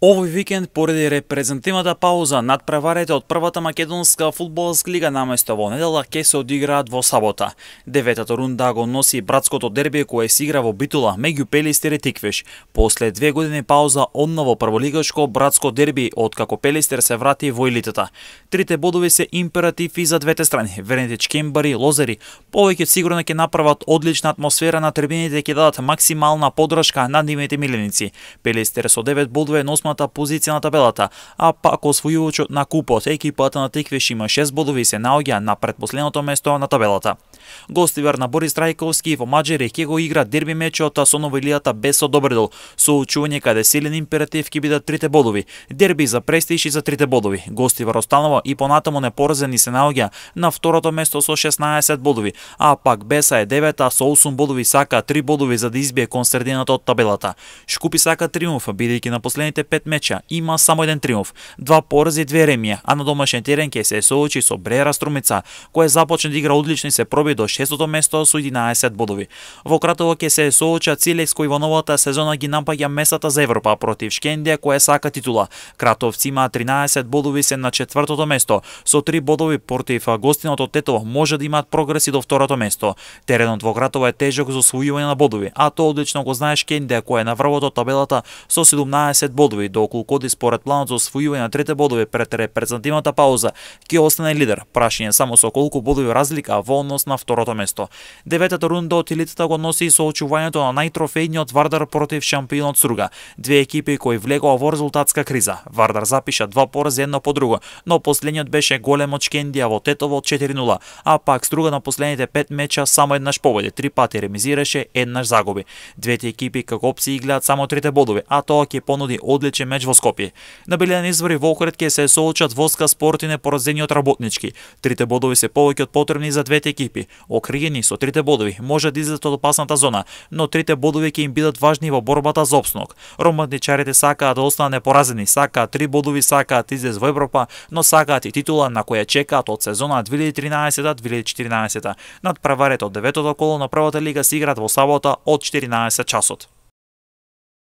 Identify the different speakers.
Speaker 1: Овој викенд поради репрезентативната пауза надпреварите од првата македонска фудбалска лига наместо во недела ќе се одиграат во сабота. Деветата рунда го носи братското дерби кое се игра во Битула меѓу Пелистер и Тиквиш. После 2 години пауза одново прволигашко братско дерби откако Пелистер се врати во елитата. Трите бодови се императив и за двете страни. Верните чкембари, лозери, повеќе сигурно ќе направат одлична атмосфера на трибините и ќе дадат максимална поддршка на нивните миленици. Пелистер со 9 бодови на позиција на табелата, а пак освојувачот на купот екипата на Тиквиш има 6 бодови и се наоѓа на предпоследното место на табелата. Гостивар на Борис Трајковски во Маđари ќе го игра дерби мечот со Новоилијата без Добридол. Соучување каде силен императив ќе бидат трите бодови. Дерби за престиж и за трите бодови. Гостивар останува и понатаму непоразен и се наоѓа на второто место со 16 бодови, а пак Беса е 9 со 8 бодови сака 3 бодови за да избие кон средината од табелата. Шкупи сака триумф бидејќи на последните 5 меча има само еден триумф, 2 порази и 2 ремија, а на домашен терен ќе се соочи со Брера Струмица, кој започна да игра одлично и се проби до 6-то место со 11 бодови. Во Кратово ќе се соочат Цилекс кој во новата сезона ги напаѓа местата за Европа против Шкендија која сака титула. Кратовци има 13 бодови се на 4-то место, со 3 бодови против гостиното Тетово може да имаат прогреси до второто место. Теренот во Кратово е тежок за освојување на бодови, а тоа одлично го знае Шкендија која е на врвот од табелата со 17 бодови, доколку Коди според планот за освојување на трите бодови пред репрезентативната пауза ќе остане лидер. Прашање само со колку бодови разлика во однос на второто место. Деветата рунда од елитата го носи и соочувањето на најтрофејниот Вардар против шампионот Струга. Две екипи кои влегоа во резултатска криза. Вардар запиша 2 порази едно по друго, но последниот беше голем од Шкендија во Тетово 4-0, а пак Струга на последните 5 меча само еднаш победи, 3 пати ремизираше, еднаш загуби. Двете екипи како опции гледат само трите бодови, а тоа ќе понуди одличен меч во Скопје. На белен извори во Охрид ќе се соочат Воска Спорт и непоразениот Работнички. Трите бодови се повеќе од потребни за двете екипи. Окригени со трите бодови може да излезат од опасната зона, но трите бодови ќе им бидат важни во борбата за опстанок. Ромотничарите сакаат да останат непоразени, сакаат 3 бодови, сакаат излез во Европа, но сакаат и титула на која чекаат од сезона 2013-2014. Надпреварите од деветото коло на првата лига се играат во сабота од 14 часот.